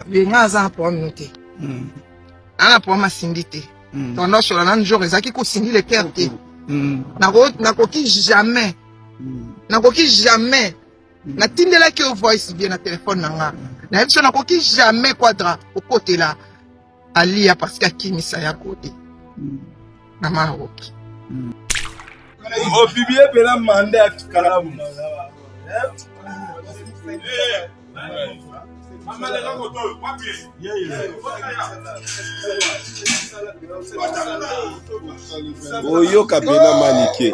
Ye nga aza na problème no te. Mm. Aza na problème asindi te. Mm. Tondo sola na jour ezalaki ko Cindy le cœur te. Mm. Nako nakoki jamais. Mm. Nakoki jamais. Natindelaki yo voice bien na téléphone na nga. Nayebi so nakoki jamais quadra okotela Alia parce que akimisa ya gode. Mm. Na maroki. Opublie mpena mandat ya kalamu. Oyoka mpena manike.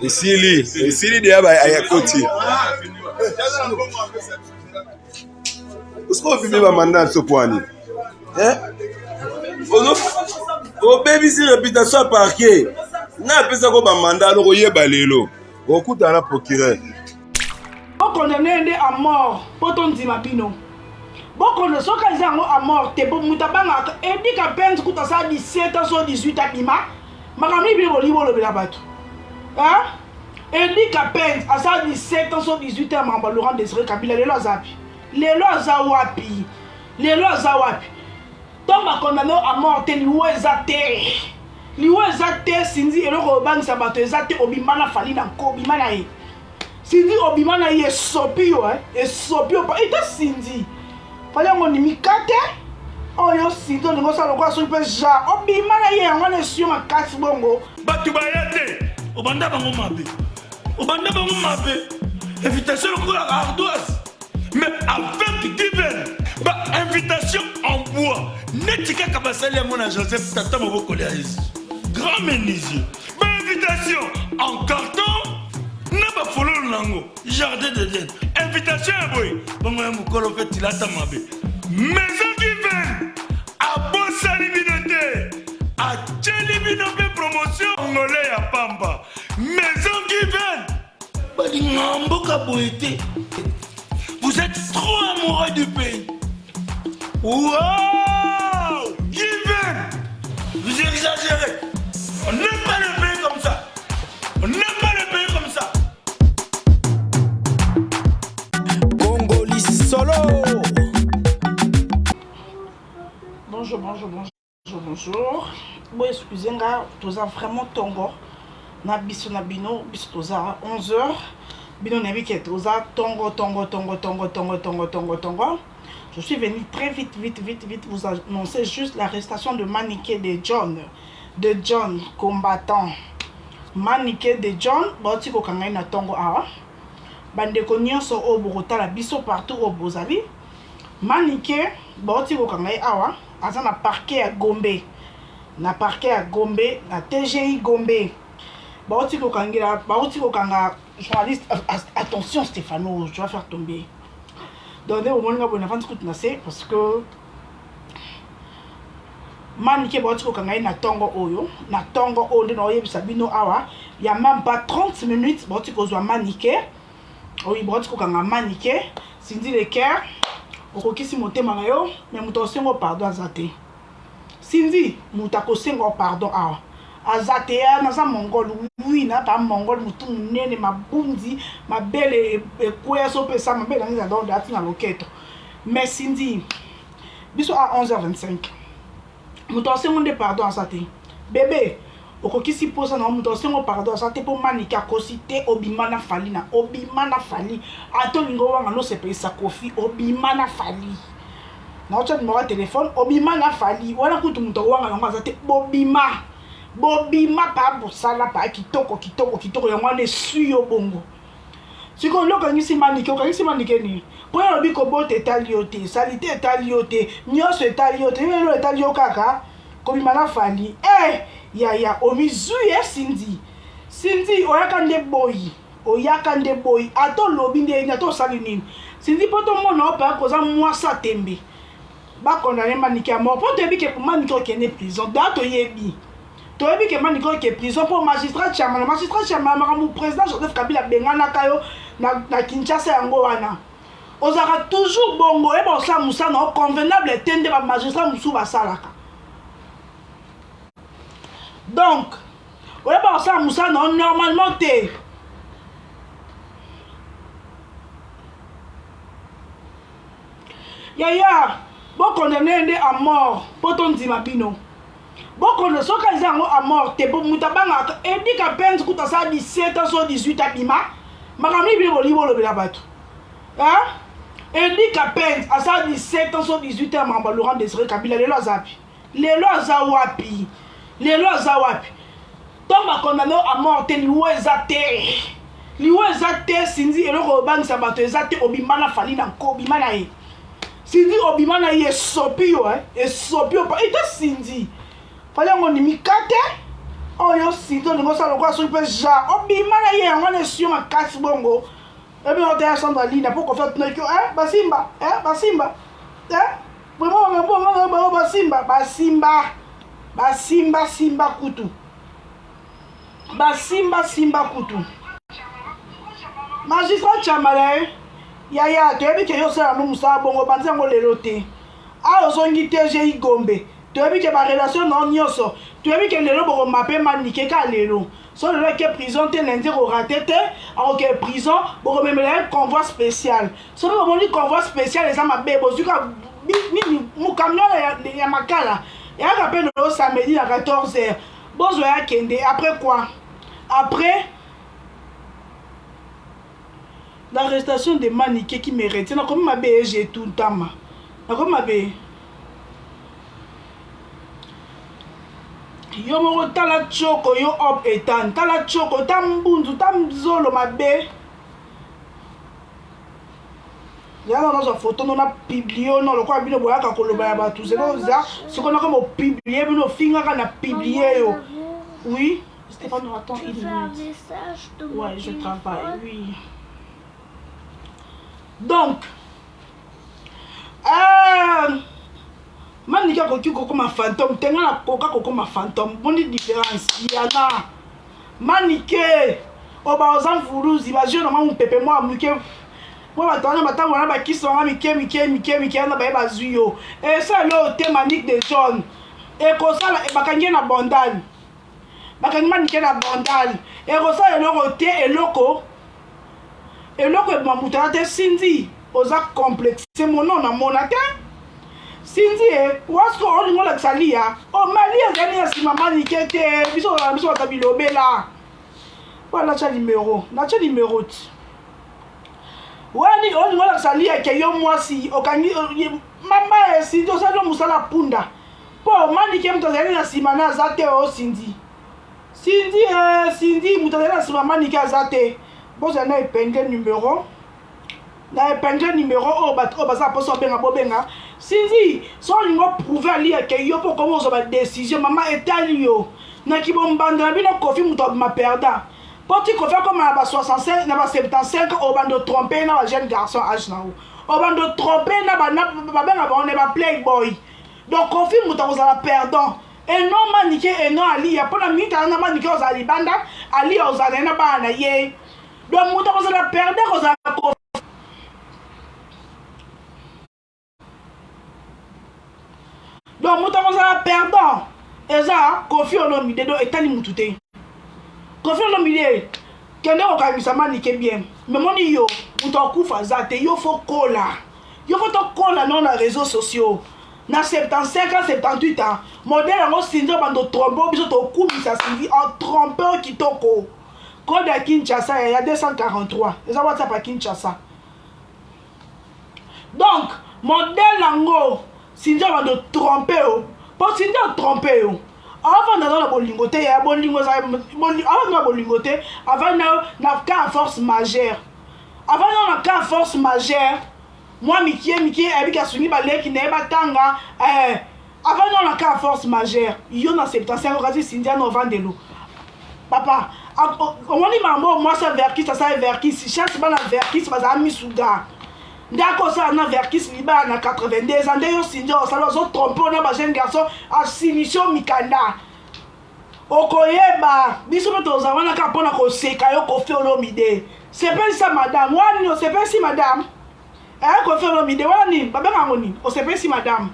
Esili, esili deya ayakoti. Osiko obimi ba mandat biso mpo ani? Eh? Obebisi reputation ya parquet. Nga apesako ba mandat aloko oyeba lelo. Okutana na procureur. Bokondamne ye nde à mort mpo tondima bino. Bokonde soki eza yango à mort te mpo moto abangaka Eddy Kapend kutu asala 17 ans so 18 abima makambo nini bino bolingi bolobela bato hein? Eddy Kapend asala 17 ans so 18 ans makambo ya Laurent Desire Kabila lelo aza wapi? Lelo aza wapi? Lelo aza wapi? Ntango bakondamne yo à mort te liwa eza te liwa eza te Cindy eloko obangisa bato eza te obima na Fally na nko obima na ye Cindy obima na ye esopi yo eh esopi yo ete Cindy fali yango ondimi kate oyo Cindy olingi osala lokola soki mpe ja obima na ye yango wana esui yo makasi bongo. Bato baya te obanda bango mabe obanda bango mabe invitation lokola ardoise mais avec given ba invitation en bois neti kaka basali yango na Joseph tata mobokoli ya Yesu grand menuisier Ba invitation en carton na ba fololo nango jardin d'Eden. Invitation ya boye bongo ya mokolo mpe tilata mabe. Maison Given abosani bino te, atieli bino mpe promotion ngole ya pamba. Maison Given balingaka mboka boye te. Vous êtes trop amoureux du pays. Wow! Given! Vous exagérez. On n'aime pas le pays comme ça. On n'aime pas le pays comme ça. Congoli solo. Bonjour, bonjour, bonjour. Bonjour, bonjour. Bon, excusez nga, toza vraiment tongo. Na biso na bino, biso toza 11h. Bino nayebi ke toza tongo tongo tongo tongo tongo tongo tongo tongo. Je suis venu très vite vite vite vite vous annoncer juste l'arrestation de Maniké de John de John combattant. Maniké de John, bauti kokanga ye na tongo awa. Bandeko nyonso oyo bokotala biso partout oyo bozali. Manike bauti kokanga ye awa aza na parquet ya Gombe na parquet ya Gombe na TGI Gombe bauti kokangela bauti kokanga journaliste attention Stefano tu vas faire tomber donc nde bomoni nga boye navandi kutu na se parce que Manike bauti kokanga ye na ntongo oyo na ntongo oyo nde naoyebisa bino awa ya même pas 30 minutes bauti kozwa Manike oyi bauti kokanga Manike Cindy le cœur okokisi motema na yo mais moto akosenga pardon aza te Cindy moto akosenga pardon awa aza te eh, naza mongol oui na pa mongol motu monene mabundi mabele ekweya so mpe esa mabele yango eza donc ati na loketo mais Cindy biso a 11h25 moto asengo nde pardon aza te bebe okokisi posa na yo moto asengo pardon aza te mpo manike akosi te obima na fali na obima na fali ata olingi owanga nosepelisa kofi obima na fali naotya nimero ya telefone obima na fali wana kutu moto awanga yango aza te bobima bobima pa bosala pa kitoko kitoko kitoko yango wana esui yo bongo Sikoyo nde okangisi manike, okangisi manike nini? Po ye alobi kobota etali yo te, salite etali yo te, nionso etali yo te, yo eloko etali yo kaka kobima na Fally. Eh yaya omizui eh Cindy. Cindy oyaka nde boyi, oyaka nde boyi ata olobi nde nini, ata osali nini. Cindy po tomona yo paka oza mwasi ya tembe. Ba condamne manike à mort po toyebi ke manike okende prison, da toyebi. Toyebi ke Manike oke prison po magistrat Tshiamala, magistrat Tshiamala makambo president Joseph Kabila abenganaka yo na, na Kinshasa yango wana. Ozalaka toujours bongo, oyeba kosala mosala na yo convenable te nde ba magistrat mosusu basalaka. Donc, Oyeba kosala mosala na yo normalement te. Yaya, bokondamne ye nde à mort mpo tondima bino. Bokonde soki eza yango à mort te mpo moto abangaka Eddy Kapend kutu asala 17 ans so 18 abima makambo nini bino bolingi bolobela bato hein? Eddy Kapend asala 17 ans so 18 ans makambo ya Laurent Desire Kabila lelo aza wapi? Lelo aza wapi? Lelo aza wapi? Ntango bakondamne yo à mort te liwa eza te liwa eza te Cindy eloko obangisa bato eza te obima na Fally na nko obima na ye Cindy obima na ye esopi yo eh esopi yo ete Cindy Fally yango ondimi kate oyo Cindy olingi osala lokola soki mpe genre obima na ye yango wana esio makasi bongo ebe otaya Sandra Lina mpo Koffi atunaki yo eh basimba eh basimba eh vraiment makambo yango bango basimba basimba basimba simba kutu basimba simba kutu magistrat chamala eh? yaya toyebi ke yo osala no mosala bongo obandi yango lelo te awa ozongi tgi gombe toyebi ke barelation na yo nyonso toyebi ke lelo bokomape manike ka lelo so lelo ake prison te lundi ekorate te akokee prison bokomemela ye convoi spécial soki bomoni convoi spécial eza mabe bozwi ka nini camion ya, ya makala eyaka mpe lelo samedi na 14 heures bozwa ya kende après quoi après l'arrestation de Manike qui me retient nakomi mabe ege tuntama nakomi mabe yo moko tala tshoko yo op etan tala tshoko ta mbunzu ta zolo mabe yana nazwa foto no na publie no lokola bino boyaka koloba ya bato zelo oza sikoyo nakoma opublie bino ofingaka na publie yo oui Stéphane attends une minute ouais je travaille oui donc euh, maniki akoki kokoma fantôme te nga nakoka kokoma fantôme boni différence yana Manike oba oza mvuluzi ba jeu na mwa mupepe mwa muke mwa bato wana batambola na bakisi bango mike mike mike mike wana baye bazwi yo esala oyo te Manique de John ekosala bakangi ye na bandal bakangi Manike na bandal ekosala eloko te eloko eloko eboma moto wana te Cindy oza complexe mono na mona te Cindy e wasko olingi olakisa liya o oh, malia ezali na nsima manike te biso kozala biso bato bilobela po natya nimero natya nimero ti wani olingi olakisa liya ke yo mwasi okangi mama e Cindy osali yo mosala punda mpo manike moto azali na nsima na aza te o Cindy Cindy e Cindy moto azali na nsima manike aza te bozala na epingle numero na epingle numero oyo bato oyo baza mposa obenga bobenga Cindy so olingi oprouve aliya ke yo mpo okoma ozwa badécision mama etali yo na kibombanda na bino Koffi moto abima perdant mpo ti Koffi akoma na ba 65 na ba 75 obanda otrompe na ba jeune garçon age na yo obanda otrompe na babenga bango na ba playboy donc Koffi moto akozala perdant et non Manike et non Aliya mpo na minute wana Manike ozala libanda Aliya ozala na ye na bana na ye donc moto akozala perdant kozala Koffi donc moto akozala perdant eza Koffi Olomide donc etali mutu te Koffi Olomide kende kokangisa Manike bien me moni yo moto akufa aza te yo fo kola yo fo tokola no na réseaux sociaux na 75 ans 78 ans modèle yango Cindy obanda otrompe biso tokumisa Cindy otrompe o kitoko code ya Kinshasa ya 243 eza WhatsApp ya Kinshasa donc modèle yango Cindy abanda otrompe yo mpo Cindy otrompe yo avanda na bolingo te ya bolingo avanda na bolingo te avanda na cas force majeure avanda na cas force majeure mwa mikie mikie ayebiki asungi baleki na ye batanga eh, avanda na cas force majeure yo na 75 okati Cindy ana ovandelo papa omoni mambo mwasi ya verkis asala verkis chance bana verkis bazala misuga nde akosala na verkis libala na 82 ans nde yo Cindy osala ozotrompe na bajeune garçon asimisio mikanda okoyeba biso mpe tozala wana kaka mpona koseka yo Koffi Olomide sepelisa madame wana nini osepelisi madame eh Koffi Olomide wana nini babenga yango nini osepelisi madame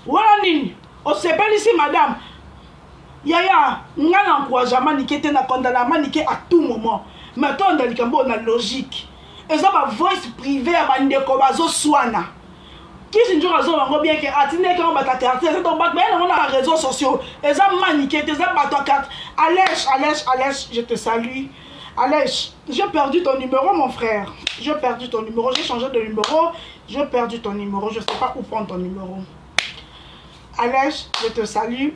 wana nini? Osepelisi madame. Yaya, nga na encouragea Manike te, na condamna Manike à tout moment. Mais tolanda likambo oyo na logique. Eza ba voice privee ya ba ndeko bazo swana. Kisi Ndjora azo bango bien que atindaki yango bato ya quartier, eza donc bato baye nango na réseaux sociaux. Eza Manike te, eza bato ya quartier. Alesh, Alesh, Alesh, je te salue. Alesh, j'ai perdu ton numéro mon frère. J'ai perdu ton numéro, j'ai changé de numéro. J'ai perdu ton numéro, je sais pas où prendre ton numéro. Alesh, je te salue.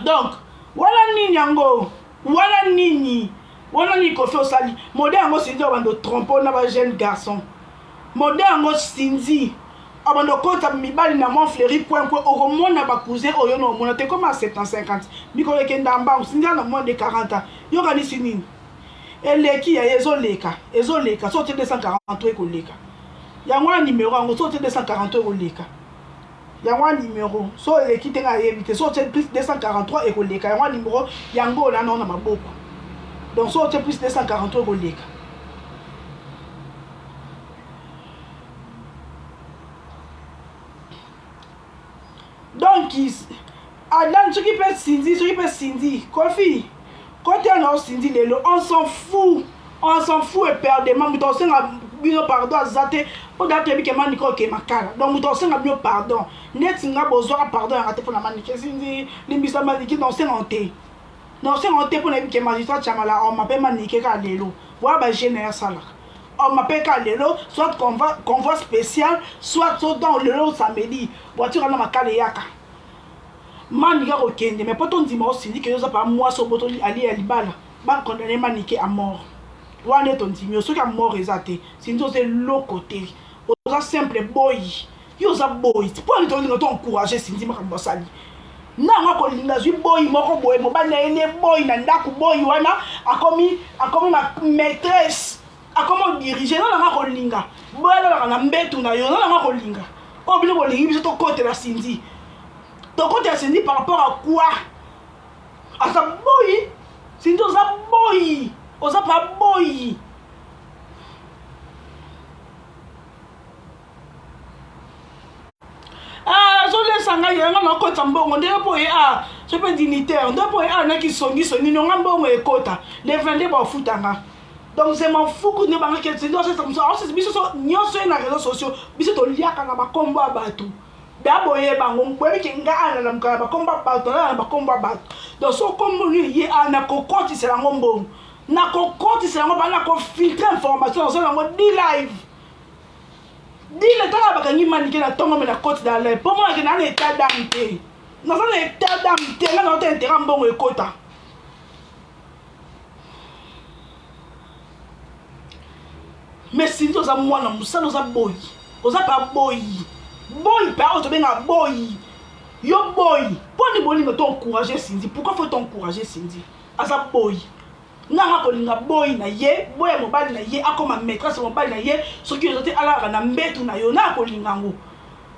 Donc, wana nini yango? Wana nini? Wana nini Koffi osali? Modèle yango Cindy obando trompe na ba jeune garçon. Modèle yango Cindy abando kota mibali na Mont Fleury point point okomona ba cousin oyo na omona te koma 750 mikolo ekenda mbangu Cindy na moins de 40 ans yokanisi nini? Eleki ya ezoleka ezoleka so otie 243 ekoleka yango wana numero yango so otie 243 ekoleka yango wana numero so eleki te ngai ayebi te so otie plus 243 ekoleka yango wana numero yango oyo nano na maboko donc so otie plus 243 ekoleka donc Adan soki pe Cindy soki pe Cindy Koffi kote na yo Cindy lelo on s'en fout on s'en fout eperdement moto akosenga bino pardon aza te mpo da toyebi ke manike oke makala donc moto akosenga bino pardon neti nga bozwaka pardon yanga te mpo na manike Cindy limbisa manike na osenga te na osenga te mpo nayebi ke magistrat Tshamala oma mpe manike kaka lelo wana ba jeune ye asalaka oma mpe kaka lelo soit convoi, convoi spécial soit so donc lelo samedi voiture wana makala eyaka Manike akokende mais po tondima osindike yo oza pa mwasi obotoli alia libala ba condamne manike à mort wana nde tondimi yo soki à mort eza te Cindy oza eloko te oza simple boyi yo oza boyi po nini tolinga to encourager Cindy makambo asali nango akolinga azwi boyi moko boye mobali na ye nde boyi na ndako boyi wana akomi akomi ma maîtresse akomi odirige no nanga akolinga boyi alalaka na mbetu na yo no nanga akolinga oyo bino bolingi biso tokotela Cindy tokotela Cindy par rapport à quoi aza boyi Cindy oza boyi oza pa boyi ah, azolesa ngai yango nakotisa mbongo ndenge mpo ye ah, so mpe dignitaire nde mpo ye ah, na kisongisongi nionga mbongo ekota le 22 bafuta nga donc je m'en fous kutu nde banga kesi nde osesa mosu aosesa biso so nyonso ye na réseau sociaux biso toliaka na bakombo ya bato da boyeba yango boyebi ke nga ana na na bakombo ya bato nalala na bakombo ya bato donc so kombo nini ye ana kokotisela yango mbongo nakokotisela yango bana kofiltre information nazosala yango di live dile tala bakangi manike na ntongo me na koti dans live mpo monake naa na état d'âme te naza na état d'âme te nga naota intérêt mbongo ekota Mais Cindy oza mwana musala oza boyi oza pa boyi boyi pa oyo tobenga boyi yo boyi mpo nini bolinga to encourager Cindy pourquoi faut to encourager Cindy aza boyi nanga kolinga boyi na ye boya mobali na ye akoma maîtresse mobali na ye soki oza te alalaka na mbetu na yo na kolinga yango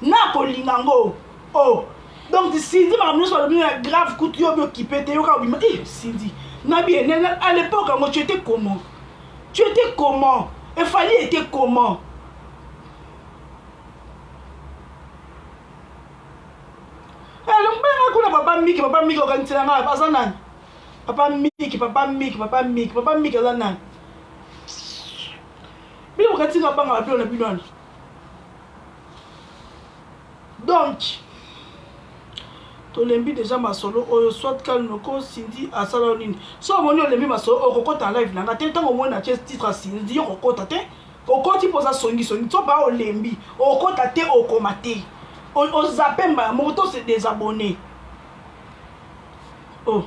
na kolinga yango oh donc Cindy makambo nyonso balobi na grave kutu yo obi okipe te yoka obima eh Cindy na bien à l'époque yango tu étais comment tu étais comment et Fally était comment eh kuna papa Miki papa Miki okanisela nga aza nani papa Miki papa Miki papa Miki papa Miki aza nani bino bokanisi nga banga babilo na bino wana donc tolembi deja masolo oyo soit calme ko Cindy asala yo nini so omoni olembi masolo oyo kokota live na nga te ntango omoni na tie titre ya Cindy yo kokota te okoti mpo oza songisongi so ba olembi okota te okoma te ozape mbala moko to se désabonner oh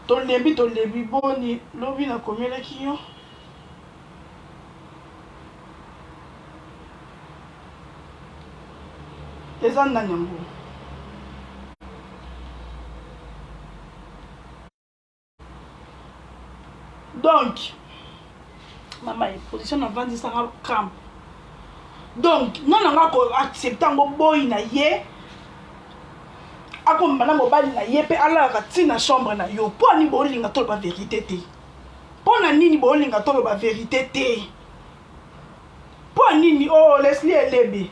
tolembi tolembi boni lobi nakomelaki yo eza nani yango donc mama ye position navandisanga crampe donc nga na nga koaccepte yango boyi na ye akomema na mobali na ye mpe alalaka ntina chambre na yo mpo ani bolinga toloba vérité te mpo na nini bolinga toloba vérité te mpo nini oh Leslie Elebe.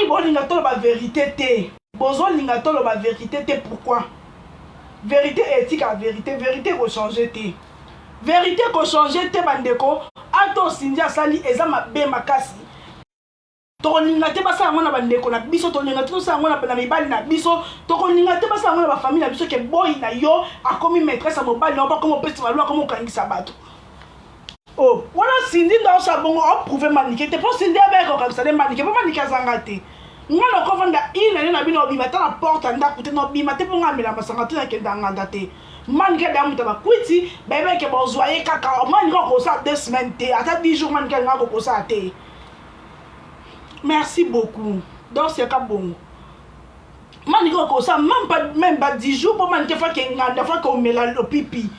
bolinga toloba verite te? Bozolinga toloba verite te pourquoi? Verite etika verite, verite eko changer te. Verite eko changer te bandeko, ata osindi asali eza mabe makasi. Tokolinga te basala yango na bandeko na biso, tokolinga te tosala yango na mibali na biso, tokolinga te basala yango na bafamille na biso ke boyi na yo akomi maîtresse ya mobali na yo, bakomi opesa balwa, akomi okangisa bato. Oh, wana Cindy nde aosala bongo aprouve Manike te mpo Cindy abeyaka kokangisa nde Manike mpo Manike azanga te. Nga nakovanda une année na bino obima ata na porte ya ndako te, nobima te mpo nga amela masanga te, nakenda nganda te. Manike adeya moto ya bakwiti, bayebaki ke bozwa ye kaka. Manike akosala deux semaines te, ata 10 jours Manike alingaka kokosala te. Merci beaucoup. Donc c'est kabongo. Manike okosala même pas même pas 10 jours mpo Manike fake nganda fake omela lopipi.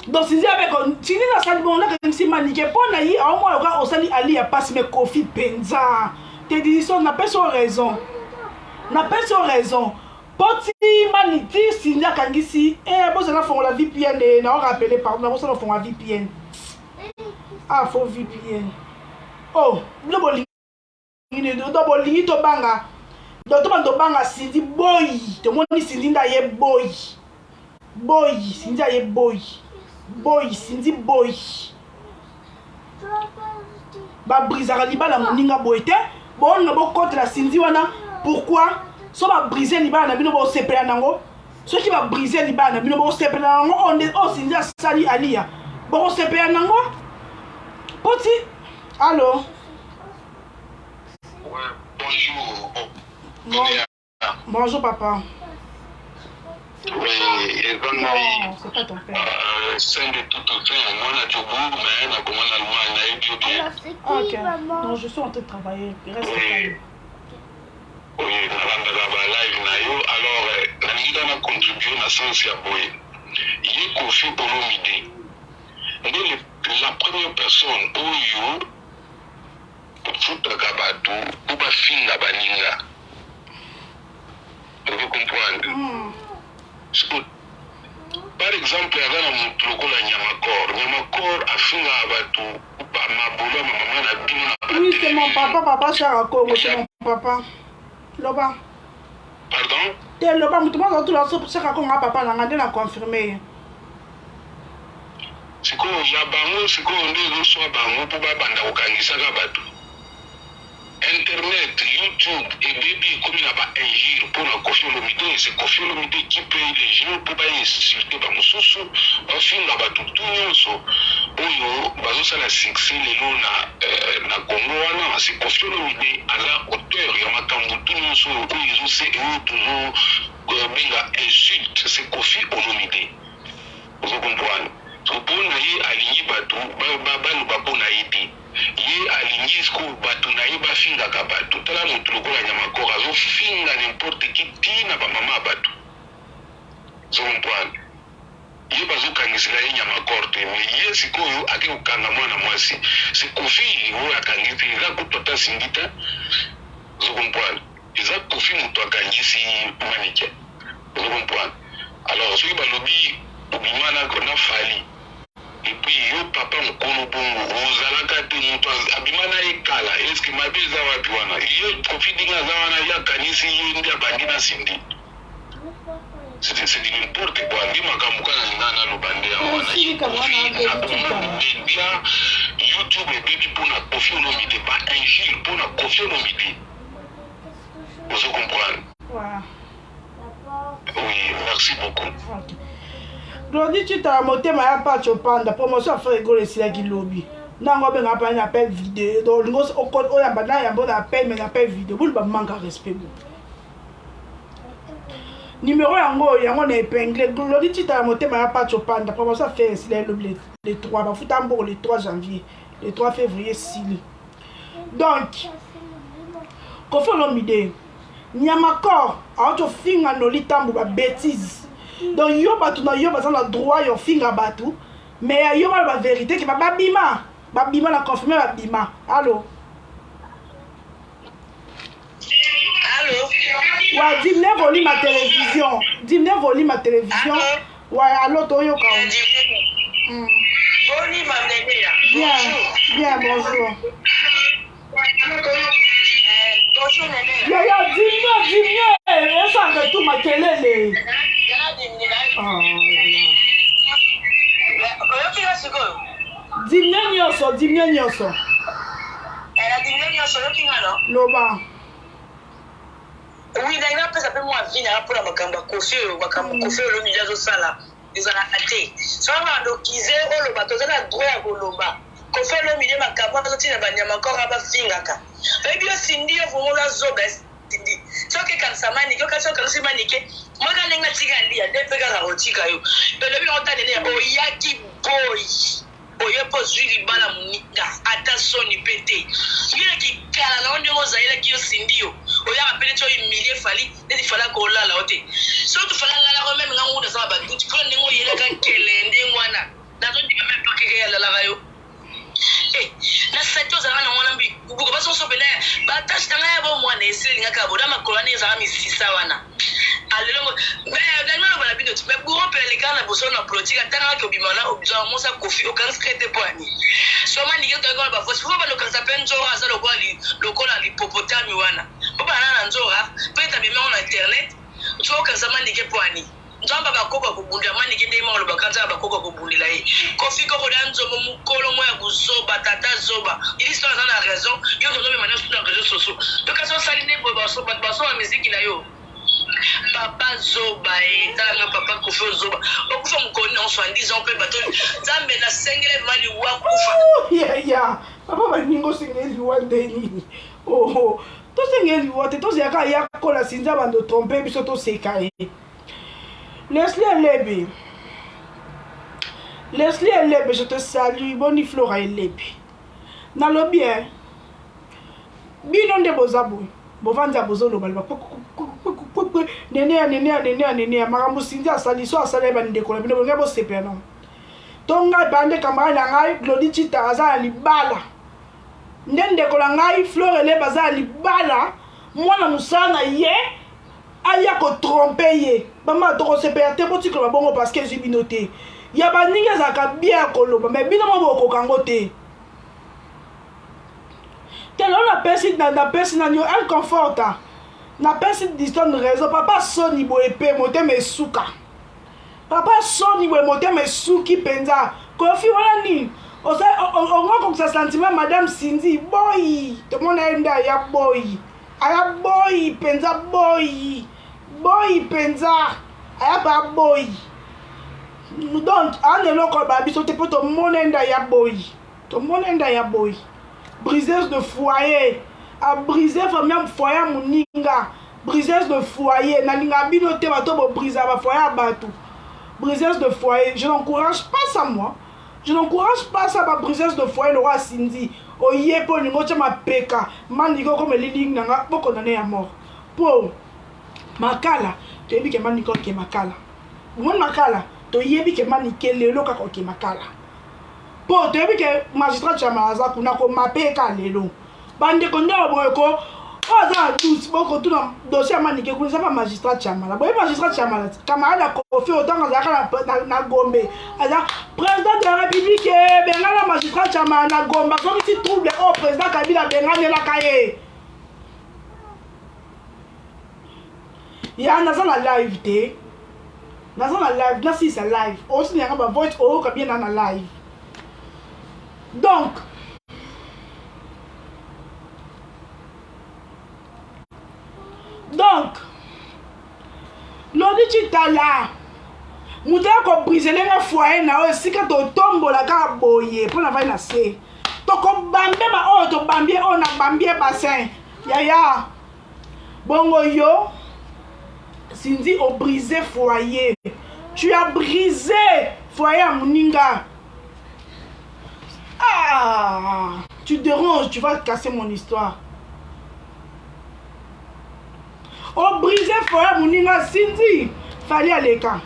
Donc Cindy avec Cindy na sali bon na kanisi Manike mpo na ye aomona lokola osali Ali ya pasi mais Koffi penza. Te diso na pesi yo raison. Na pesi yo raison. Po ti mani ti Cindy akangisi eh bozala fongola VPN eh, na rappeler pardon na bosala fongola VPN. Ah faux VPN. Oh, bino bolingi donc bolingi tobanga donc tobanda tobanga Cindy boyi tomoni Cindy nde aye boyi boyi Cindy aye boyi boyi Cindy boyi babrisaka libala moninga boye te bolinga bokotela Cindy wana pourquoi so babrise libala na bino bosepela nango soki babrise libala na bino bokosepela nango oyo nde oyo Cindy asali Aliya bokosepela nango poti allo Ouais, bonjour. Bon, bonjour papa. Oui, eza ngai Non, c'est pas ton père. Saint de tout fin mwana Joburg mais nakoma na Allemagne nayebi yo bien. Ok. Non, je suis en train de travailler. Reste Oui. calme. Oui, nalandaka ba live na yo alors nalingi kaka na contribuer na sens ya boye ye Koffi Olomide nde la première personne oyo ofutaka bato po bafinga baninga ozo comprendre siko par exemple aza na motu lokola Nyamakor. Nyamakor afingaka bato bamabolo ya bamama na bino na Oui, c'est mon papa, papa Chara Congo, c'est mon papa. Loba. Pardon? Te loba mutu moko tula so Chara Congo papa na nga nde na confirmer ye. Sikoyo ya bango sikoyo nde ezoswa bango mpo babanda kokangisaka bato. Internet, YouTube ebebi ekomi na ba injures mpo na Koffi Olomide. C'est Koffi Olomide qui paye les gens mpo ba insulter ba mosusu, bafinga bato tout nyonso oyo bazosala succès lelo na, na Congo wana. C'est Koffi Olomide aza auteur ya makambo tout nyonso oyo oyo ezose oyo tozobenga insulte. C'est Koffi Olomide. Ozo comprendre? Mpo na ye alingi bato baloba mpo na ye te. Ye alingi sikoyo batu na ye bafingaka batu tala mutu lokola nyamakor azo finga n'importe qui ti na ba mama ya batu ozo comprendre ye bazo kangisela ye nyamakor te mais ye sikoyo ake kokanga mwana mwasi c'est koffi oyo akangi te eza kutu ata Cindy te ozo comprendre eza koffi mutu akangisi manike ozo comprendre alors soki balobi obima na, na Fally Et puis yo papa mukolo bongo ozalaka te mutu abima na ye kala est ce que mabe eza wapi wana ye Koffi ndenge aza wana ye akanisi ye nde abandi na Cindy c'est du n'importe quoi nde makambo kaka nalinga naloba nde yango wana ye Koffi akoma media YouTube ebebi mpona Koffi Olomide ba injure mpona Koffi Olomide ozo comprendre Oui, merci beaucoup. Okay. Glody Chita motema ya Pacho Panda promotion ya Ferre Gola esilaki lobi ntango abenga pa na appel vidéo donc olingi oyamba na yamba na appel mais na appel vidéo bolu ba manque respect bo numéro yango yango na épingle Glody Chita ya motema ya Pacho Panda promotion ya Ferre esilaki lobi le 3 bafuta mbongo le 3 janvier le 3 février esili donc Koffi Olomide Nyamakor awuti ofinga Nolly Tambu ba betises donc yo batu na yo baza na droit ya ofinga batu mais ya yo baloba verite ke babima babima na confirme babima allo Allo Ouais, diminuer volume à télévision. Diminuer volume à télévision. Ouais, allo toyoka. Boni Bien, bien, bonjour. Yaya diminue diminue esanga tu makelele. Oh Oyoki nga sikoyo? Diminue nyonso, diminue nyonso. Eh, na diminue nyonso, oyoki nga no? Loba. Oui, nalingi napesa mpe mwa avis na nga mpona makambo ya Koffi oyo, makambo Koffi Olomide azosala ezalaka te. Soki bandokize oloba, toza na droit ya koloba. Koffi Olomide makambo azotinda banyama kora bafingaka. Oyebi yo Cindy yo vraiment oza zoba ya Cindy. Soki ekanisa Manike, okasi okanisi Manike, mwaka ndenge atika Aliya nde mpe kaka akotika yo. Elobi nango ta nene oyaki boy. Oye mpe ozui libala moninga ata soni mpe te. Yo na kikala na yo ndenge ozalelaki yo Cindy yo oyaka mpe neti o humilie Fally neti Fally akolala yo te. Soki Fally alalaka yo meme nga ngunda aza na ba doute mpona ndenge oyelaka nkele ndenge wana nazo ndima meme pas que ye alalaka yo. Eh, na saki ozalaka na wana mbi buka baso pena ba tache na ngai ya bo mwana esili nga kaka boda makolo wana ezalaka misisa wana alelongo mais nalingi naloba na bino ti mais bouro mpe alekaka na bosolo na politike atangaka kobima na obizwa mosa kofi okanisi te mpo ani soma ndike toyaki wana bavosi fo banda okanisa mpe nzora aza lokola lokola lipopotami wana mpo bana na nzora mpe tabimi yango na internet so okanisa manike mpo ani Nzambe bakoka kobundela manike ndenge moko alobaka nzambe bakoka kobundela ye kofi koko da nzombo mukolo mo ya buzoba tata zoba ilisi aza na raison yo tozomema nyonso na réseau sociaux to kasi osali nde boye bato basoma miziki na yo papa zoba e tala nga papa kofi ozoba okufa mokoni na 70 ans mpe bato nzambe nasengele vraimen liwa kufa yaya papa baninga osengeli liwa nde nini oho tosengeli liwa te tozalaka ya kola sinza bando trompe biso toseka ye Leslie Elebe. Leslie Elebe, je te salue. Boni Flora Elebe. Nalobi hein. Bino nde boza boye. Bovandi ya bozoloba loba nene ya nene ya nene ya nene ya makambo Cindy asali so asali ye bandeko na bino bolingi bosepela nango to ngai bande camarade na ngai Glody Chita aza na libala nde ndeko na ngai Flore Elebe aza na libala mwana mosala na ye aya ko tromper ye mama tokosepela te botikoloba bongo parce que ezwi bino te ya baninga ezalaka bien ya koloba mais bino mo bokoka yango te te lelo napesi napesi nani yo el conforta napesi diston raison papa soni boye mpe motema esuka papa soni boye motema esuki mpenza kofi wana nini ongo okokisa sentiment madame Cindy boyi tomona ye nde aya boyi aya boyi mpenza boyi boyi mpenza aya pa boyi donc ana eloko ba biso te mpo tomona nde aya boyi tomona nde aya boyi briseuse de foyer abrise famille foyer ya moninga briseuse de foyer nalinga bino te bato bobrisa bafoyer ya bato briseuse de foyer je n'encourage pas ça moi je n'encourage pas ça babriseuse de foyer lokola Cindy oye mpo olingi otya mapeka mandiki okoma elilingi na nga bokondane ya mort mpo makala toyebi ke mandiki oke makala omoni makala toyebi ke manike lelo kaka oke makala mpo toyebi ke magistrat Chama aza kuna komapeka lelo bandeko nde boye ko oyo aza na doute bokotuna dossier ya manike kuna eza pa magistrat Chamala boye magistrat Chamala camarade ya Kofi otango azalaka na Gombe aza président de la république ebengana magistrat Chamala na Gombe azongisi trouble oyo président Kabila abenganelaka ye ya naza na live te naza na live nasilisa live osili yanga bavoice oyoka bien na na live donc lodi citala moto ya kobrisele nga foyer na oyo esika totombola kaka boye mpo na vai na se tokobambe baoyo tobambie oyo na bambie bassin yaya bongo yo Cindy obrise foyer tu as brisé foyer ya moninga ah tu déranges tu vas casser mon histoire obrise foyer moninga Cindy Fally aleka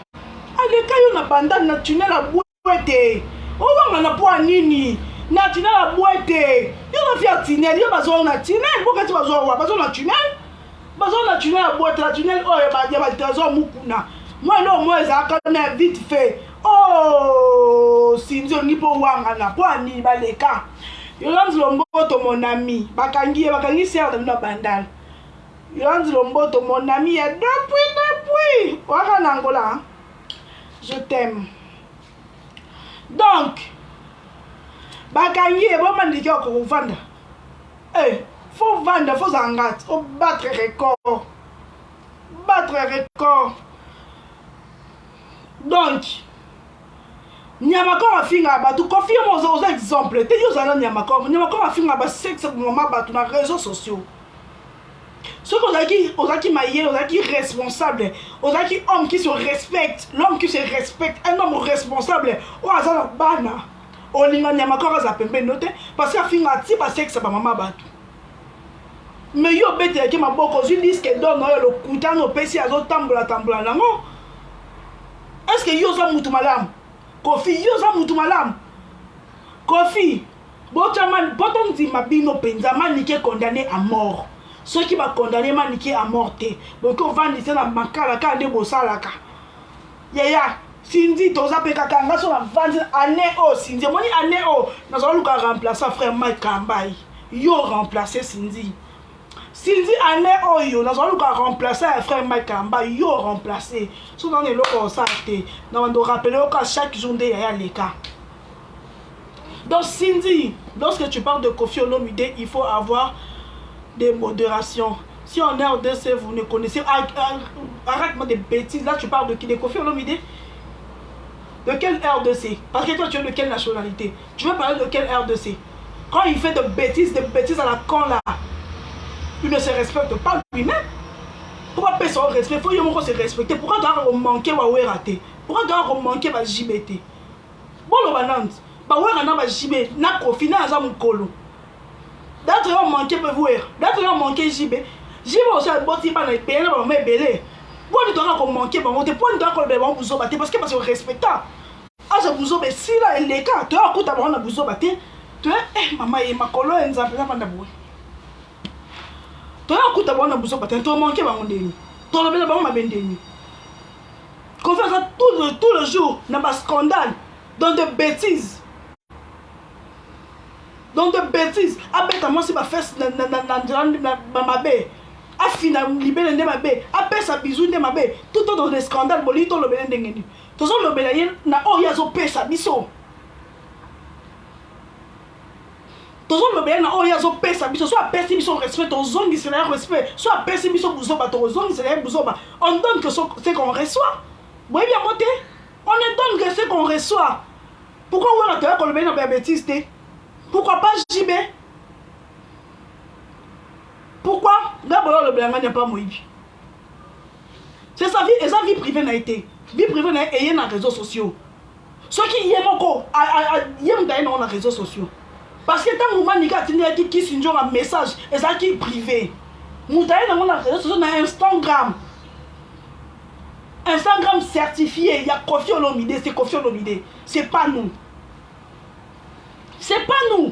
aleka yo na bandal na tunnel ya bwete owanga na po ya nini na tunnel ya bwete yo na fi ya tunnel yo bazwa na tunnel bokati bazwa wa bazwa na tunnel bazwa na tunnel ya bwete na tunnel oyo ya batrésor mukuna mwa eloko moko ezalaka na vite fait oh Cindy olingi mpo owangana mpo ya nini baleka Yolande Lomboto mon ami bakangi ye bakangi sere na bino ya bandal. Yolande Lomboto mon ami ya depuis depuis waka na Angola je t'aime donc bakangi ye bomandiki okokovanda eh, fo vanda fo zala ngati obattre record battre record donc nyamakor afingaka bato kofi yo mo oza exemple te yo ozala na nyamakor nyamakor afingaka basexe mama bato na réseau sociaux soki ozalaki ozalaki mayele ozalaki responsable ozalaki homme qui se respecte l'homme qui se respecte un homme responsable oyo aza na bana olinga nyamakor aza pembeni no te parce que afingaka ti basexe bamama bato mais yo obetelaki maboko ozwi diske d'or na oyo lokuta na opesi azotambola tambola nango est ce que yo oza mutu malamu kofi yo oza mutu malamu kofi botya mpo tondima bino mpenza manike condamné à mort soki bakondamne manike à mort te boki ovandisa na makala kaka nde bosalaka yaya Cindy toza pe kaka nga so na vandi année oyo Cindy omoni année oyo nazala luka remplaçant frère Mike Kambayi yo remplacer Cindy Cindy année oyo nazala luka remplaçant ya frère Mike Kambayi yo remplacer so nana eloko osala te na bando rappeler yo ka chaque jour nde yaya leka donc Cindy lorsque tu parles de Koffi Olomide il faut avoir des modérations Si en RDC, vous ne connaissez... Ah, ah, arrête-moi des bêtises. Là, tu parles de qui De Koffi Olomide De quel RDC Parce que toi, tu es de quelle nationalité Tu veux parler de quel RDC Quand il fait de bêtises, des bêtises à la con, là, il ne se respecte pas lui-même. Pourquoi payer son respect Faut y se respecter. Pourquoi doit manquer wa raté Pourquoi doit manquer wa JBT Bon, le Ba wera na ba JB na Koffi na aza mukolo. Date yo manquer pe wera. Date yo manquer JB. JB aussi aboti bana ebele na ba mama ebele. Poni toka ko manquer bango te, poni toka kolobela bango buzoba te parce que parce que respecta. Aza buzoba esila eleka, toya kokuta bango na buzoba te. Toya eh mama ye makolo ya nzambe na banda boye. Toya kokuta bango na buzoba te, to manquer bango ndeni. Tolobela bango mabe ndeni. Koffi aza tout le jour na ba scandale dans des bêtises. Dans des bêtises. Abeta mwasi ba fesses na na na na na mabe. Afina libele nde mabe. Apesa bisou nde mabe. Tout dans des scandales bolingi tolobela ndenge nini. Tozolobela ye na oyo azopesa biso. Tozolobela na oyo azopesa biso. So apesi biso respect tozongisela ye respect. So apesi biso buzoba tokozongisela ye buzoba. On donne que ce qu'on reçoit. Boyebi yango te. On ne donne que ce qu'on reçoit. Pourquoi wera toya kolobeli na ba bêtise te? Pourquoi pas JB? Pourquoi nga bola olobela nga pas moyibi? C'est sa vie, eza vie privée na ye te. Vie privée na ye eye na réseaux sociaux. Soki ye moko ye moto aye nango na réseaux sociaux. Parce que ntango Manika atindelaki Kisi Ndjora message ezalaki privé. Moto aye nango na réseaux sociaux na Instagram. Instagram certifié ya Koffi Olomide, c'est Koffi Olomide, c'est pas nous. C'est pas nous.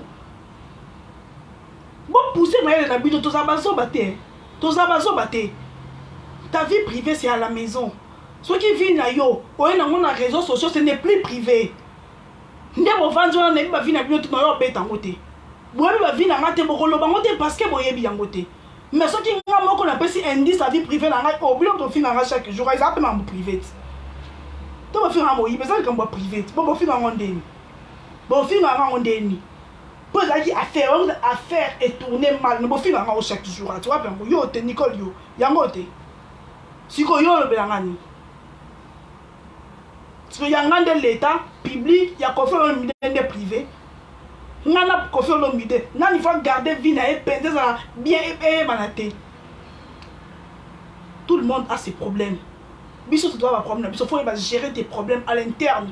Bo pousser mayele na bino toza bazoba te. Toza bazoba te. Ta vie privée c'est à la maison. Soki vie na yo oye nango na réseaux sociaux ce n'est plus privé. Nde bovandi wana nayebi ba vie na bino te nayo obeta yango te. Boyebi ba vie na nga te bokoloba yango te parce que boyebi yango te. Mais soki nga moko napesi indice ya vie privée na ngai oh bino bofinga nga chaque jour eza pe makambo privé ti to bofinga nga moyibi eza likambo ya privé ti bo bofinga ngo ndeni bofinga nga ngo ndeni po ezalaki affaire wana affaire etourne mal mais bofinga nga ngo chaque jour ati wapi yango yo te Nicole yo yango te sikoyo yo olobela nga nini Sikoyo ya nga nde l'etat public ya Koffi Olomide nde prive nga na Koffi Olomide nani faut garder vie na ye penza ezala bien eyebana te tout le monde a ses problèmes biso toza ba problème na biso faut oyeba gérer tes problèmes à l'interne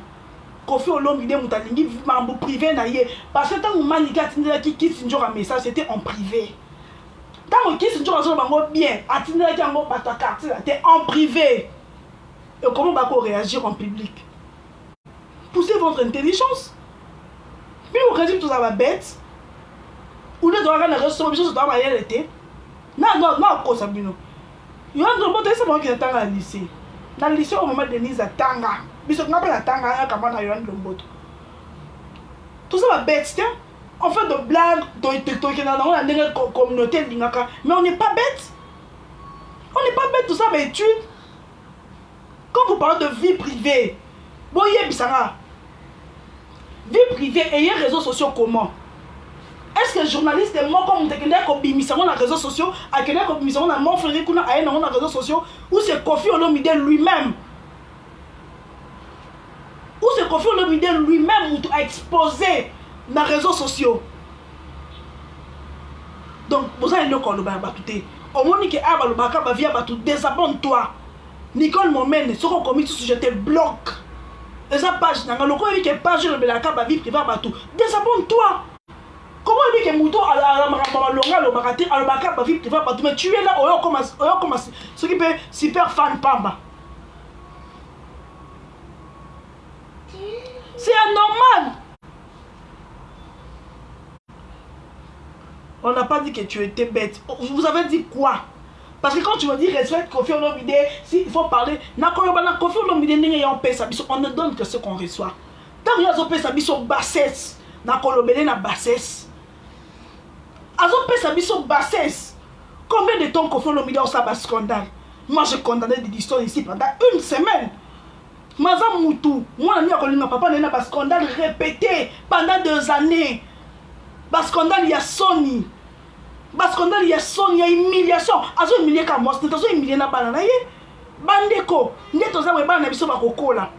Koffi Olomide moto alingi makambo privé na ye parce que ntango Manike atindelaki Kisi Ndjora message c'était en privé ntango Kisi Ndjora azoloba yango bien atindelaki yango bato ya quartier na te en privé Et comment bako réagir en public? Poussez votre intelligence. Bino bokanisi biso tozala ba bête ou nde tozalaka na réseau biso tozala mayele te. Na na na kosa bino. Yo ndo moto esa bango tanga na lycée. Na lycée oyo mama Denise atanga. Biso nga pe na tanga ya kama na Yohan Lomboto. Toza ba bête te. On fait de blagues, tokenda nango na ndenge communauté elingaka, mais on n'est pas bête. On n'est pas bête tout ça ba études. Quand vous parlez de vie privée, boyebisa nga. Vie privée eye réseaux sociaux comment? Est-ce que journaliste moko moto akendaki kobimisa yango na réseaux sociaux, akendaki kobimisa yango na Montfleury kuna aye nango na réseaux sociaux, ou c'est Koffi Olomide lui-même? Ou c'est Koffi Olomide lui-même moto a exposé na réseaux sociaux? Donc boza eloko ya loba ya bato te. Omoni ke awa balobaka ba vie ya bato, desabonne toi. Nicole Momene soki okomi susu je te bloque. Eza page na nga lokola oyebi ke page elobelaka ba vie privée ya bato, desabonne toi. Comment oyebi ke moto makambo ya malonga alobaka te, alobaka ba vie privée ya bato mais tu es là oyo okoma oyo okoma soki pe super fan pamba. C'est anormal. On n'a pas dit que tu étais bête. Vous avez dit quoi? Parce que quand tu me dis respecte Koffi Olomide, si il faut parler, nakoyoba na Koffi Olomide ndenge ya opesa biso, on ne donne que ce qu'on reçoit. Tango ye azopesa biso bassesse, nakolobele na bassesse. Azopesa biso bassesse. Combien de temps Koffi Olomide osala ba scandale? Moi je condamnais des histoires ici pendant une semaine. Maza mutu, mwana nini akolinga papa na ye na ba scandale répété pendant deux années. Ba scandale ya soni. Ba scandale ya soni ya humiliation. Azo humilier ka mwasi, azo humilier na bana na ye. Bandeko, nde toza boye bana na biso bakokola.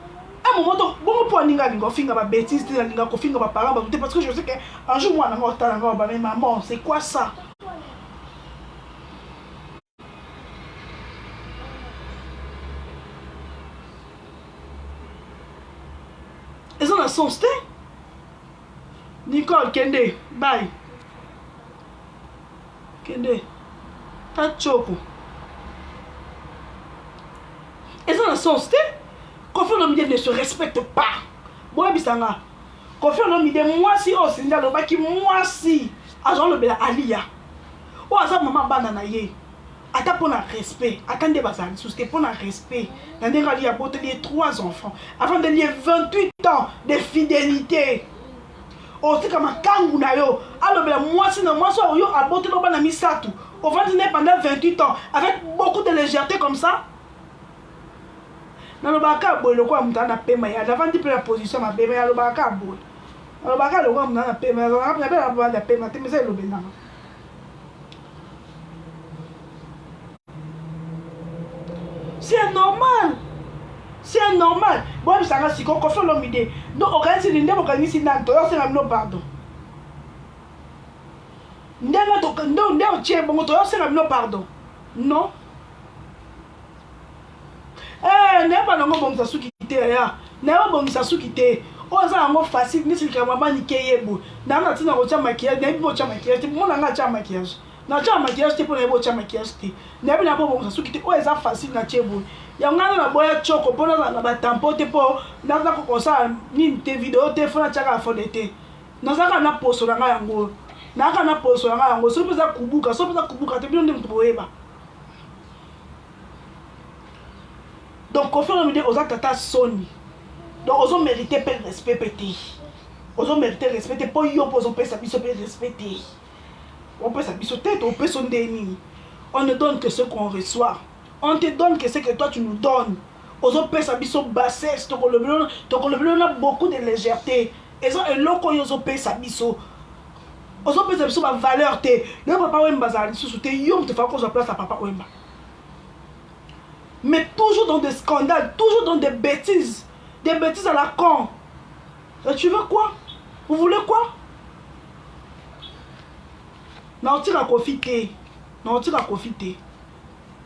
Un moment donc bongo po aninga alinga ofinga ba bêtises te alinga kofinga ba parents bato te parce que je sais que un jour mwana nga otala nga ba mais maman c'est quoi ça? Eza na sens te. Nicole kende bye. Kende. Ta tshoko. Eza na sens te. Koffi Olomide ne se respecte pas. Boyebisa nga. Koffi Olomide mwasi oyo Cindy alobaki mwasi azolobela Aliya. Oyo aza mama bana na ye. Ata pona respect, ata nde bazala lisusu te pona respect na ndenge Aliya aboteli ye 3 enfants, avandeli ye 28 ans de fidelite. Otika makangu na yo alobela mwasi na mwasi oyo yo aboteli yo bana misatu, ovandi na ye pendant 28 ans avec beaucoup de légèreté comme ça? Nalobaka kaka boye lokola moto aza na pema ya navandi mpe na position mabe mais nalobaka kaka boye. Nalobaka kaka lokola moto aza na pema, nazalaka na pema te mais eza elobeli na nga. C'est normal. C'est normal. Boyebisa nga sikoyo Koffi Olomide. Donc okanisi nini nde bokangisi nani toyo senga bino pardon. Ndenge to nde nde otie bongo toyo senga bino pardon. Non. Eh, nayeba nango bongisa suki te yaya. Nayeba bongisa suki te. Oyo eza yango facile neti likambo ya manike ye boye. Nayeba na ntina kotia maquillage, nayebi botia maquillage te. Mona nga atia maquillage. Natia maquillage te mpo nayebi otia maquillage te. Nayebi na bobongisa suki te. Oyo eza facile na tie boye. Yango nga na boya tshoko mpo nazala na ba tampon te mpo naza kosala nini te video te fo natiaka fond de te. Nazalaka na poso na nga yango. Nayaka na poso na nga yango. Soki mpe eza kubuka, soki mpe eza kubuka te bino nde moto boyeba. Donc Koffi Olomide oza tata soni. Donc ozo merite pe respect pe te. Ozo merite respect te po yo pe ozo pesa biso pe respect te. Opesa biso te to peso nde nini? On ne donne que ce qu'on reçoit. On te donne que ce que toi tu nous donnes. Ozo pesa biso bassesse tokolobelo tokolobelo na beaucoup de légèreté. Eza eloko oyo ozo pesa biso. Ozo pesa biso ba valeur te. Lelo papa Wemba azala lisusu te yo moto faka kozwa place ya papa Wemba. Mais toujours dans des scandales, toujours dans des bêtises, des bêtises à la con. Et tu veux quoi? Vous voulez quoi? Naotika Koffi te. Naotika Koffi te.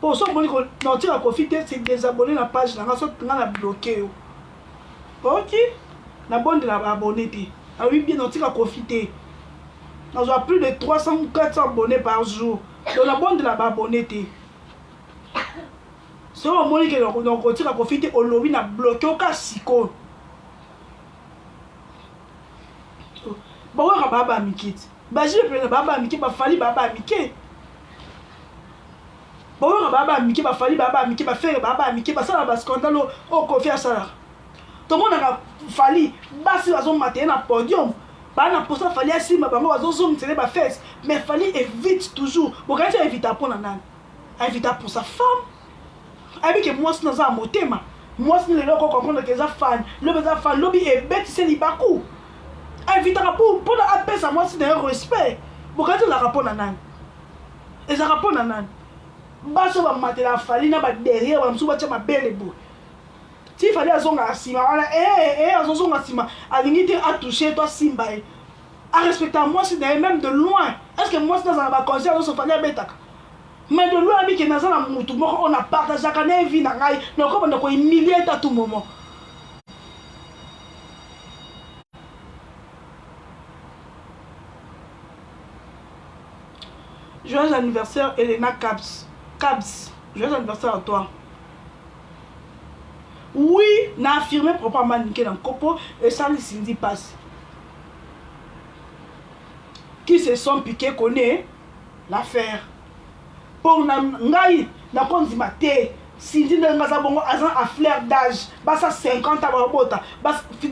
Po so omoni ko naotika Koffi te, c'est désabonner na page na nga so nga na bloquer yo. Ok? Na bondela ba abonné te. Nalobi bien naotika Koffi te. Nazwa plus de 300 ou 400 abonnés par jour. Donc na bondela ba abonné te. Soki omoni ke nakotika Koffi te olobi na bloquer yo ka sikoyo. Bakoyoka ba ba mike ti. Ba JB pena ba ba mike, ba Fally ba ba mike. Bakoyoka ba ba mike, ba Fally ba ba mike, ba Ferre ba ba mike, basala ba scandale oyo Koffi asalaka. Tomonaka Fally basi bazomata ye na podium, ba na posa Fally asimba bango bazozongisela ye ba fesses, mais Fally evite toujours. Bokanisi a evitaka pona nani? Invita pour sa femme. Ayebi ke mwasi naza ya motema. Mwasi ni lelo ko comprendre ke eza fan, lobi eza fan, lobi ebetise libaku. Invitaka pour pona apesa mwasi na ye respect. Bokanisi ezalaka pona nani? Ezalaka pona nani? Basi oyo bamatela Fally na ba derrière ba mosusu batia mabele boye. Ti Fally azongaka sima wana eh eh azozonga sima alingi te a toucher to asimba ye. A respectaka mwasi na ye meme de loin. Est-ce que mwasi na azala na ba conseils nyonso Fally abetaka? Mais de loin ayebi ke naza na mutu moko oyo na partageaka na ye vie na ngai, nakoki kobanda ko humilier ye à tout moment. Joyeux anniversaire Elena Cabs. Cabs. Joyeux anniversaire à toi. Oui, na affirmé propos manike na nkopo esali Cindy pasi. Qui se sont piqués connaît l'affaire. Pour na ngai nakondima te Cindy ndenge aza bongo aza à fleur d'âge basa 50 ans babota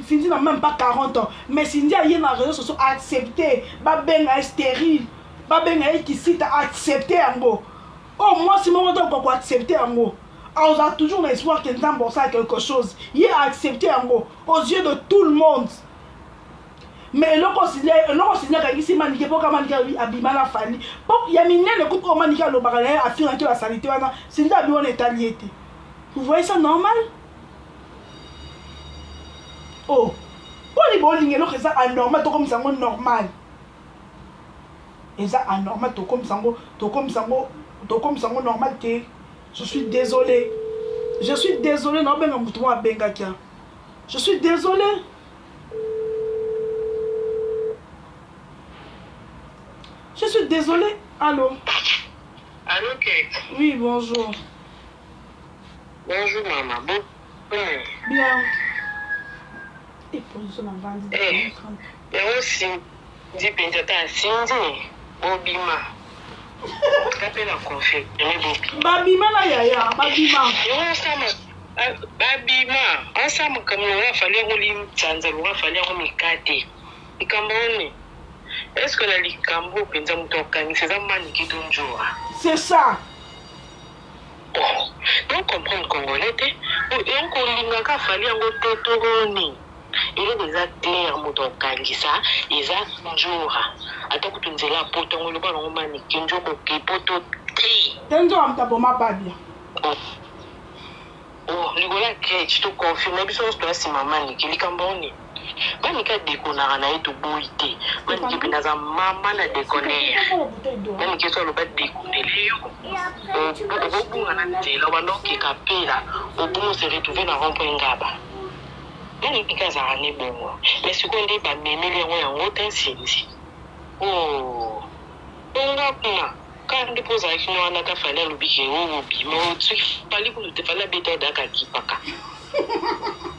Cindy n'a même pas 40 ans mais Cindy aye na réseaux sociaux accepter babenga ye stérile babenga ye kisita accepter yango oyo mwasi moko te okoka koaccepte yango akozala toujours na espoir ke nzambe osala quelque chose ye aaccepte yango aux yeux de tout le monde mais eloko eloko Cindy akangisi Manike mpo ka Manike abima na Fally mpo ya minene kutu oyo Manike alobaka na ye afingaki basalite wana Cindy abi wana etali ye te vous voyez ça normal oh mponi bolinga eloko eza anormal tokomisa yango normal eza anormal tokomisa yango tokomisa yango tokomisa yango normal te je suis désolé je suis désolé naobenga motu moko abengaki je suis désolé Je suis désolée. Allô Allô, Kate Oui, bonjour. Bonjour, maman. Bon. Bien. Et position na vandi. Eh, yango Cindy mpenza ata Cindy bobima. Nga mpe na confirme bobima. Babima na yaya, babima. Yango osama babima asala makambo na nga afali yango linzanza loka afali yango mikate likambo oni est ce que na likambo oyo mpenza moto akangisa eza manike to njora c'est ça oh donc comprendre congolais te yango kolingaka afali yango te to nini eloko eza claire moto akangisa eza njora ata kutu nzela ya poto yango eloba nango manike njoko oke poto te te njora moto aboma babia oh. Oh, likolo ya crèche to confirme biso nyonso toya nsima manike likambo yango nini manike adekonaka na ye toboyi te manike mpe naza mama na deconner manike so aloba dekonele yo okobunga na nzela obanda okeka pela obunga ose retrouve na rond point ngaba manike azalaka ne bongo mais sikoyo nde bamemeli yango yango te nsinzi oh bonga kuna Kaka nde po ozalaki na wana ata Fally alobi ke o obima o soki Fally kutu te Fally abeta yo daka akipaka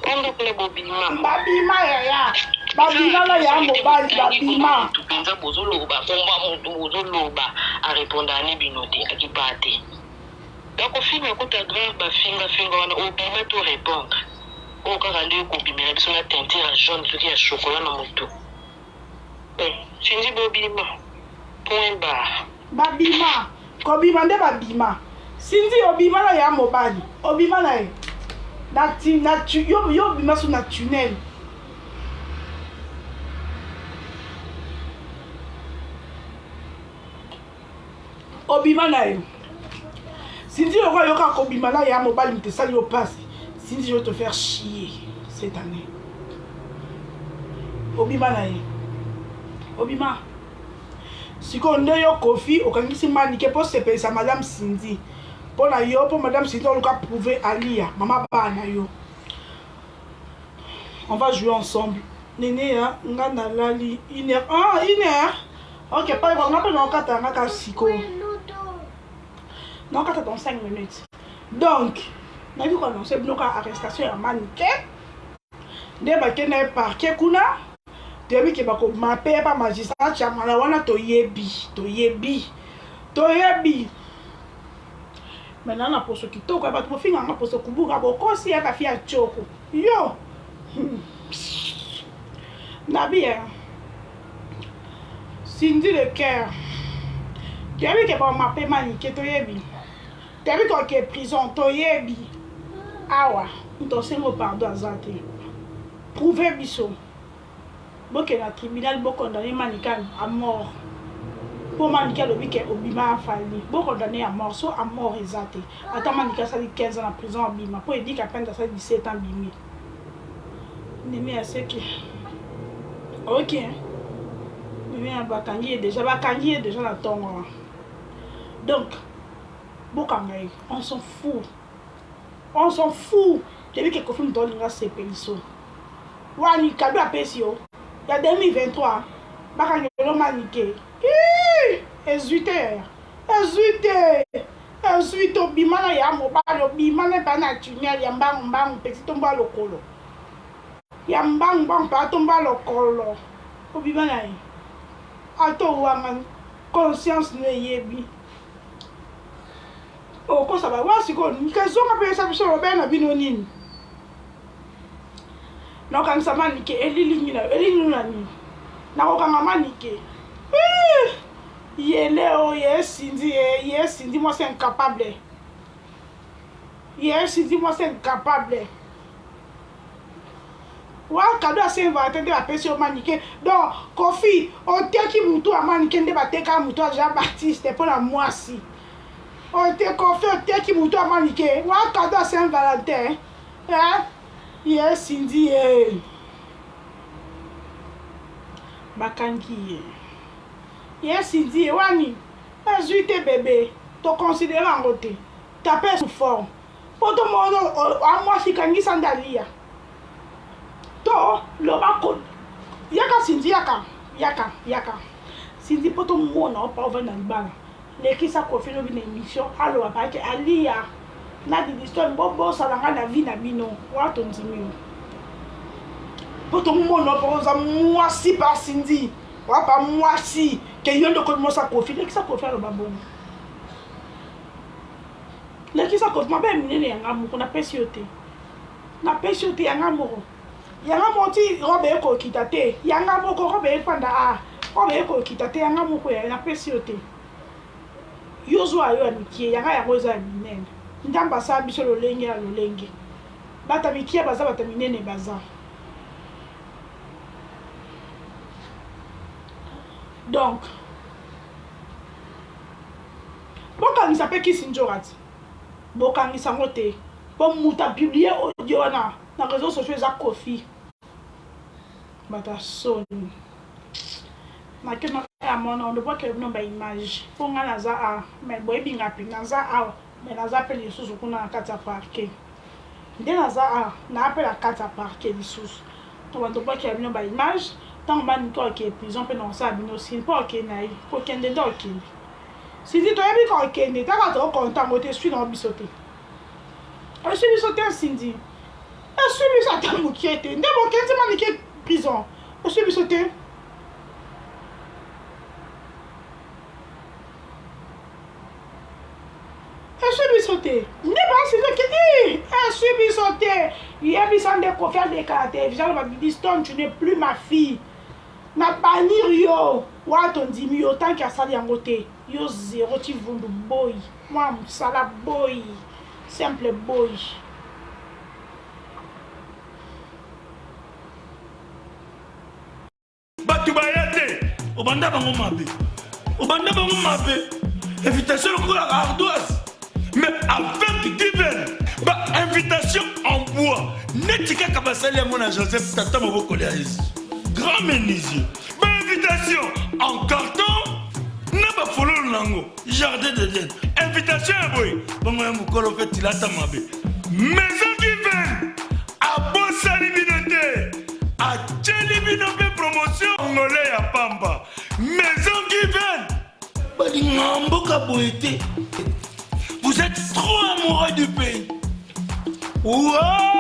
Wanda kuna bobima. Babima yaya babima na ya mobali babima. Mutu penza bozoloba kombo ya mutu bozoloba a repondaka ne bino te akipaka te. Bako finga kuta grave ba finga finga wana obima to repondre oyo kaka nde okobimela biso na teinture ya jaune soki ya chocolat na mutu. Eh, Cindy bobima point barre. Babima kobima nde babima Cindy obima na ya mobali obima na ye na ti na tu yo yo obima so na tunnel obima na ye Cindy lokola yoka kobima na ya mobali moto esali yo mpasi Cindy je vais te faire chier cette année obima na ye obima sikoyo nde yo kofi okangisi manike mpo osepelisa madame Cindy mpo na yo mpo madame Cindy oluka prouver alia mama bana yo on va jouer ensemble nene ya nga nalali une heure ah une heure ok pa nga mpe naokata yanga kaka sikoyo naokata dans 5 minutes donc nayebi koannonce bino kaka arrestation ya manike nde bakende ye parquet kuna toyebi ke bakomape ba magistrat chamala wana toyebi toyebi toyebi maintenant na poso kitoko ya bato bofinga nga poso kubuka bokosi ya bafi ya coko yo hmm. nabi eh. Cindy le cœur toyebi ke bamape manike toyebi. Toyebi koke prison, toyebi. Awa, moto osengo pardon aza te. Prouve biso. Bokende na tribunal bo condamne Manike à mort. Po Manike alobi ke obima na Fally. Bo condamne à mort. So à mort eza te. Ata Manike asali 15 ans na prison abima. Po Eddy Kapend asali 17 ans abimi. Mimi ya seki. Ok. Mimi ya bakangi ye déjà. Bakangi ye déjà na tongo. Donc, bokanga ye. On s'en fout. On s'en fout. Toyebi ke Koffi moto alinga sepeliso. Wani cadeau apesi yo ya 2023 bakangelo manike. Ezwi te. Ezwi te. Ezwi te obima na ya mobali obima na bana tunnel ya mbangu mbangu petit tombo ya lokolo. Ya mbangu mbangu pa tombo ya lokolo. Obima na ye. Ata owangani conscience no eyebi. Okosa ba wa sikoyo kezonga mpe yesa biso lobe na bino nini nakokangisa manike elilingi na yo elilingi na nini nakokanga manike yele o ye sindi ye ye sindi mwasi incapable ye sindi mwasi incapable wa kado ya saint valentin nde bapesi yo manike donc kofi oteki mutu ya manike nde bateka mutu ya jean baptiste mpo na mwasi ote kofi oteki mutu ya manike wa kado ya saint valentin eh? Ye Cindy ye bakangi ye ye Cindy ye wani azwi te bebe to considere yango te tape sous forme po to mono amwasi kangisa nde alia to loba ko yaka Cindy yaka yaka yaka Cindy po to mona opa ovanda libala Lekisa koffi lobi na emission aloba pake aliya na didistone bobosana nga na vie na bino wana tondimi yo po tomona po oza mwasi pa Cindy wapa mwasi ke yo nde okomi mwasi ya koffi lekisa koffi aloba bongo lekisa koffi mabe ya minene ya nga moko napesi yo te napesi yo te ya nga moko yanga moko ti robe ekokita te yanga moko robe efanda a robe ekokita te yanga moko ya napesi yo te yo zwa yo ya mikie yanga yango eza ya minene nzambe asala biso lolenge ya lolenge bata mikie baza bata minene baza donc bokangisa mpe kisi njora ti bokangisa yango te mpo moto apublie audio wana na réseaux sociaux eza Koffi bato ya soni nakeno ya mona olobwakela bino ba image mpo ngai naza awa mais boyebi nga mpe naza awa mais naza mpe lisusu kuna na kati ya parquet nde naza awa naa mpe na kati ya parquet lisusu to bato bwakela bino ba image ntango baniki okee prison mpe nakosala bino sini mpo okende na ye kokende nde okende sindi toyebi kokende taka tokonta yango te eswi na biso te eswi biso te Cindy eswi biso ata mokie te nde bokenzi manike prison eswi biso te eswi biso te nde basi soki eswi biso te yebisa nde kofi aleka na télévision aloba Didi Stone tu n'es plus ma fille na bannir yo wana tondimi yo tanke asali yango te yo zero ti vundu boyi mwana mosala boyi simple boyi bato baya te obanda bango mabe obanda bango mabe invitation lokola ardoise mais avec diven ba invitation en bois neti kaka basali yango na joseph tata mobokoli ya yesu grand menuisier ba invitation en carton na bafololo na yango jardin d'eden invitation ya boye bongo ya mokolo mpe tilata mabe maison given abosani bino te atyeli bino mpe promotion ngole ya pamba maison given balinga mboka boye te vous êtes trop amoureux du pays wow!